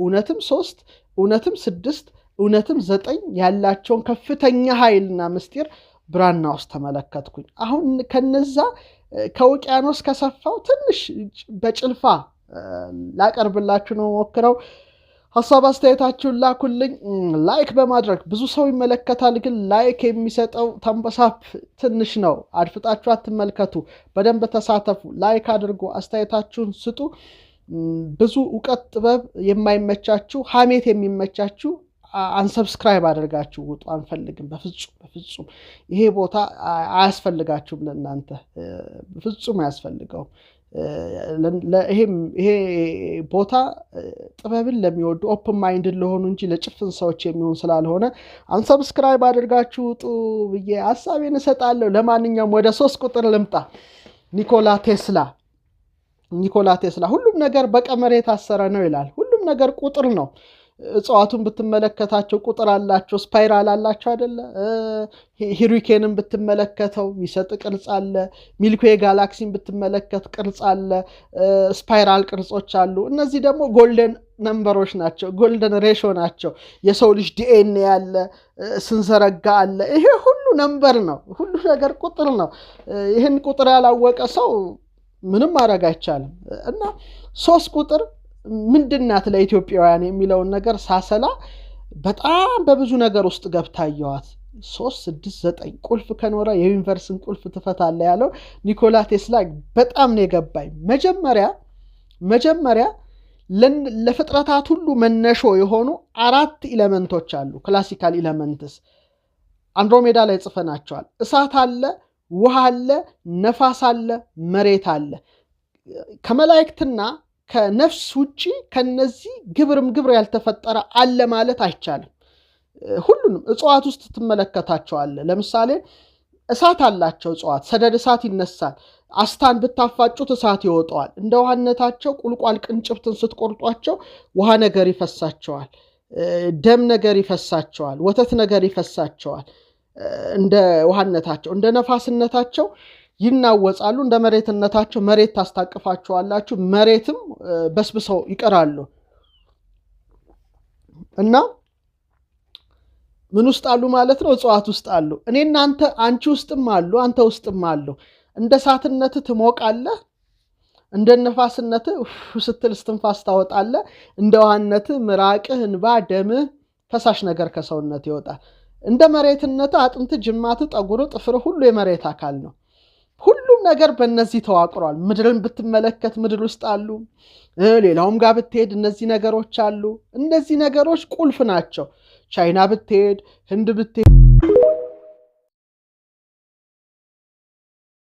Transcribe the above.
እውነትም 3፣ እውነትም 6፣ እውነትም 9 ያላቸውን ከፍተኛ ኃይልና ምስጢር ብራና ውስጥ ተመለከትኩኝ። አሁን ከነዛ ከውቅያኖስ ከሰፋው ትንሽ በጭልፋ ላቀርብላችሁ ነው ሞክረው። ሀሳብ አስተያየታችሁን ላኩልኝ። Like በማድረግ ብዙ ሰው ይመለከታል፣ ግን like የሚሰጠው thumbs up ትንሽ ነው። አድፍጣችሁ አትመልከቱ፣ በደንብ ተሳተፉ፣ like አድርጉ፣ አስተያየታችሁን ስጡ። ብዙ እውቀት ጥበብ የማይመቻችሁ፣ ሀሜት የሚመቻችሁ unsubscribe አድርጋችሁ ውጡ። አንፈልግም፣ በፍጹም በፍጹም። ይሄ ቦታ አያስፈልጋችሁም ለእናንተ፣ በፍጹም አያስፈልገውም። ይሄ ቦታ ጥበብን ለሚወዱ፣ open minded ለሆኑ እንጂ ለጭፍን ሰዎች የሚሆን ስላልሆነ unsubscribe አድርጋችሁ ውጡ ብዬ ሀሳቤን እሰጣለሁ። ለማንኛውም ወደ 3 ቁጥር ልምጣ። ኒኮላ ቴስላ። ኒኮላ ቴስላ ሁሉም ነገር በቀመር የታሰረ ነው ይላል። ሁሉም ነገር ቁጥር ነው። እጽዋቱን ብትመለከታቸው ቁጥር አላቸው፣ spiral አላቸው አይደለ? Hurricane ን ብትመለከተው የሚሰጥ ቅርጽ አለ። Milky Way galaxy ን ብትመለከት ቅርጽ አለ። Spiral ቅርጾች አሉ። እነዚህ ደግሞ golden number ኦች ናቸው፣ golden ratio ናቸው። የሰው ልጅ ዲኤንኤ አለ፣ ስንዘረጋ አለ። ይሄ ሁሉ number ነው። ሁሉ ነገር ቁጥር ነው። ይህን ቁጥር ያላወቀ ሰው ምንም ማድረግ አይቻልም። እና 3 ቁጥር ምንድናት ለኢትዮጵያውያን የሚለውን ነገር ሳሰላ በጣም በብዙ ነገር ውስጥ ገብታ አየኋት። 3፣ 6፣ 9 ቁልፍ ከኖረ የ universe ን ቁልፍ ትፈታለህ ያለው ኒኮላ ቴስላ በጣም ነው የገባኝ። መጀመሪያ ለፍጥረታት ሁሉ መነሾ የሆኑ አራት element ኦች አሉ። Classical elements አንድሮሜዳ ላይ ጽፈናቸዋል። እሳት አለ፣ ውሃ አለ፣ ነፋስ አለ፣ መሬት አለ። ከመላእክትና ከነፍስ ውጪ ከነዚህ ግብርም ግብር ያልተፈጠረ አለ ማለት አይቻልም። ሁሉንም እጽዋት ውስጥ ትመለከታቸዋለህ። ለምሳሌ እሳት አላቸው እጽዋት፣ ሰደድ እሳት ይነሳል። አስታን ብታፋጩት እሳት ይወጣዋል። እንደ ውሃነታቸው ቁልቋል ቅንጭብትን ስትቆርጧቸው ውሃ ነገር ይፈሳቸዋል። ደም ነገር ይፈሳቸዋል። ወተት ነገር ይፈሳቸዋል። እንደ ውሃነታቸው፣ እንደ ነፋስነታቸው ይናወጻሉ። እንደ መሬትነታቸው መሬት ታስታቅፋቸዋላችሁ። መሬትም በስብሰው ይቀራሉ። እና ምን ውስጥ አሉ ማለት ነው? እጽዋት ውስጥ አሉ። እኔ እናንተ አንቺ ውስጥም አሉ፣ አንተ ውስጥም አሉ። እንደ እሳትነት ትሞቃለህ፣ እንደ ነፋስነት ስትል እስትንፋስ ታወጣለህ፣ እንደ ውሃነት ምራቅህ፣ እንባ፣ ደምህ፣ ፈሳሽ ነገር ከሰውነት ይወጣል። እንደ መሬትነት አጥንት፣ ጅማት፣ ጠጉር፣ ጥፍር ሁሉ የመሬት አካል ነው። ሁሉም ነገር በእነዚህ ተዋቅሯል። ምድርን ብትመለከት ምድር ውስጥ አሉ። ሌላውም ጋር ብትሄድ እነዚህ ነገሮች አሉ። እነዚህ ነገሮች ቁልፍ ናቸው። ቻይና ብትሄድ፣ ህንድ ብትሄድ